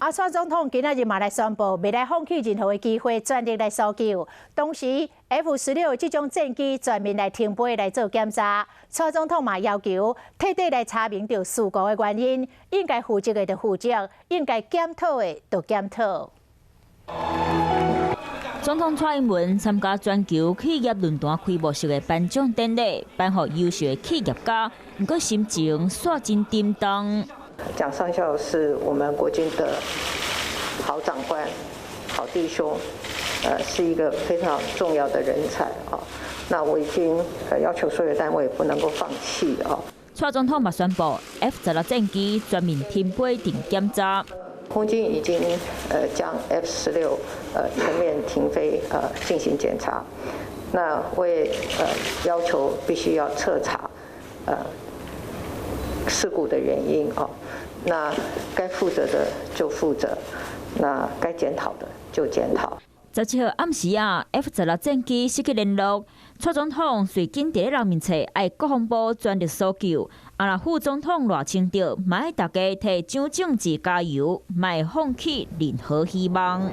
啊，蔡總統今仔日嘛來宣布，袂來放棄任何的機會，全力來搜救。同時，F-16這種戰機全面來停飛來做檢查。蔡總統嘛要求徹底來查明著事故的原因，應該負責的就負責，應該檢討的就檢討。總統蔡英文參加全球企業論壇開幕式的頒獎典禮，頒予優秀的企業家，毋過心情煞真沉重。蔣上校是我們國軍的好長官、好弟兄，是一個非常重要的人才啊。那我已經要求所有單位不能夠放棄啊。蔡總統嘛宣布，F-16戰機全面停飛定檢查。空軍已經將 F-16全面停飛進行檢查。那我也要求必須要徹查事故的原因哦。那該負責的就負責，那該檢討的就檢討。17號暗時啊，F-16戰機失去聯絡，蔡總統隨緊佇咧人面冊愛國防部全力搜救，啊若副總統賴清德嘛愛大家替蔣正志加油，莫放棄任何希望。